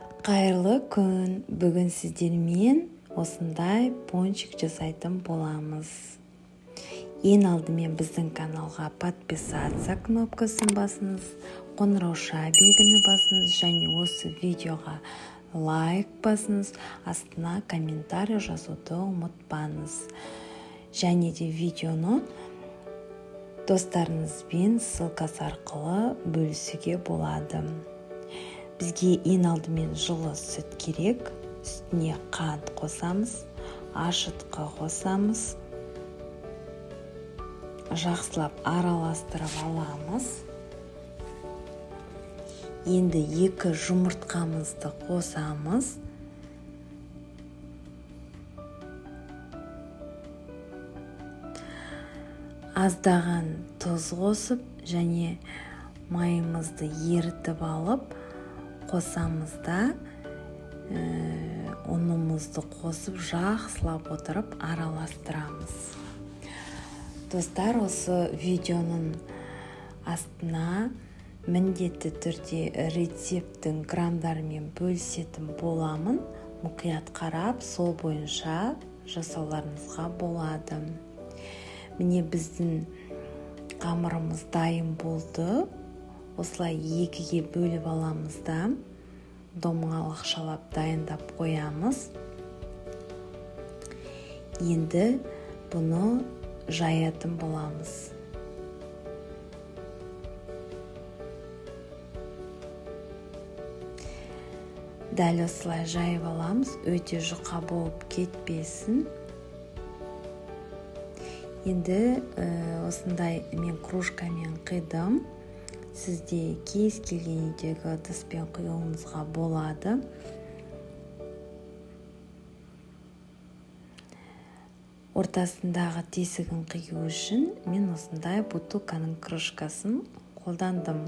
Қайырлы күн! Бүгін сіздермен осындай пончик жасайтын боламыз. Ең алдымен біздің каналға подписаться кнопкасын басыңыз, қоңырауша белгіні басыңыз және осы видеоға лайк басыңыз, астына комментарий жазуды ұмытпаңыз. Және де видеоны достарыңызбен ссылкасы арқылы бөлісуге болады. Бізге ең алдымен жылы сүт керек, үстіне қант қосамыз, ашытқы қосамыз. Жақсылап араластырып аламыз. Енді 2 жұмыртқамызды қосамыз. Аздаған тұз қосып және майымызды ерітіп алып қосамыз да, ұнымызды қосып жақсылап отырып араластырамыз. Достар, осы видеоның астына міндетті түрде рецепттің граммдарымен бөлісетін боламын. Мұқият қарап, сол бойынша жасауларыңызға болады. Міне біздің қамырымыз дайын болды. Осылай 2-ге бөліп аламыз да, домалақшалап дайындап қоямыз. Енді бұны жаятын боламыз. Дәл осылай жайып аламыз, өте жұқа болып кетпесін. Енді осындай мен кружкамен қидым. Сізде кез келген үйдегі ыдыспен құюыңызға болады. Ортасындағы тесігін қию үшін мен осындай бутылканың крышкасын қолдандым.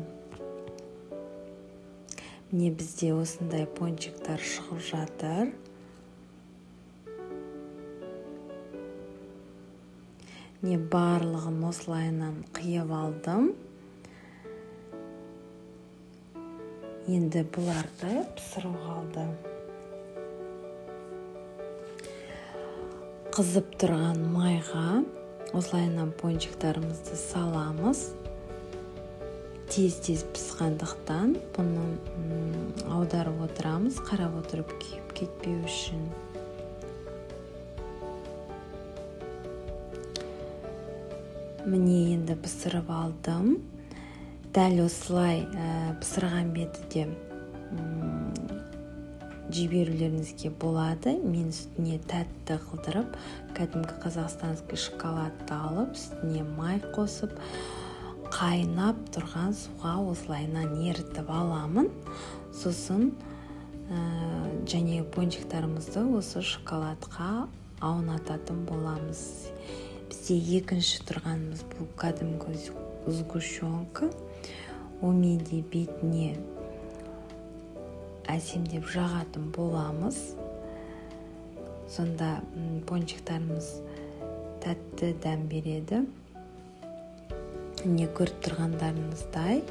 Міне бізде осындай пончиктар шығып жатыр. Міне барлығын осылайынан қиып алдым. Енді бұларды пісіру қалды. Қызып тұрған майға осылайынан пончиктарымызды саламыз. Тез-тез пісқандықтан бұны аударып отырамыз, қарап отырып күйіп кетпеу үшін. Міне енді пісіріп алдым. Дәл осылай пісірген беті де жіберулеріңізге болады. Мен үстіне тәтті қылдырып, кәдімгі қазақстанский шоколадты алып, үстіне май қосып, қайнап тұрған суға осылайынан ерітіп аламын. Сосын және пончиктарымызды осы шоколадқа аунататын боламыз. Бізде екінші тұрғанымыз бұл кәдімгі сгущенка. Онымен де бетіне әсемдеп жағатын боламыз. Сонда пончиктарымыз тәтті дәм береді. Міне көріп тұрғандарыңыздай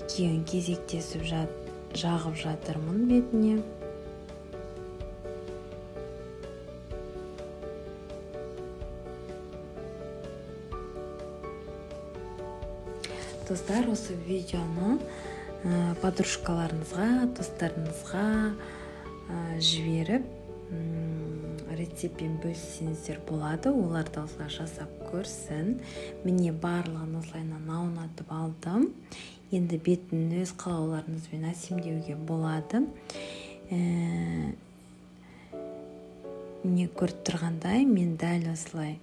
екеуін кезектесіп жағып жатырмын бетіне. Достар, осы видеоны подружкаларыңызға, достарыңызға жіберіп, рецептпен бөліссеңіздер болады. Олар да осылай жасап көрсін. Міне барлығын осылайынан аунатып алдым. Енді бетін өз қалауларыңызбен әсемдеуге болады. Міне көріп тұрғандай, мен дәл осылай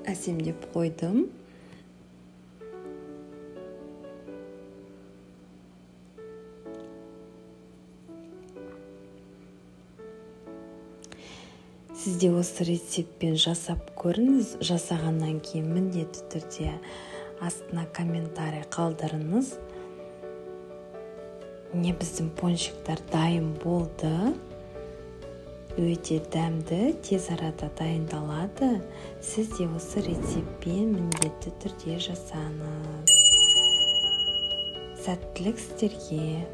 әсемдеп қойдым. Сіз де осы рецептпен жасап көріңіз. Жасағаннан кейін міндетті түрде астына комментарий қалдырыңыз. Міне біздің пончиктар дайын болды. Өте дәмді, тез арада дайындалады. Сіз де осы рецептпен міндетті түрде жасаңыз. Сәттілік сіздерге!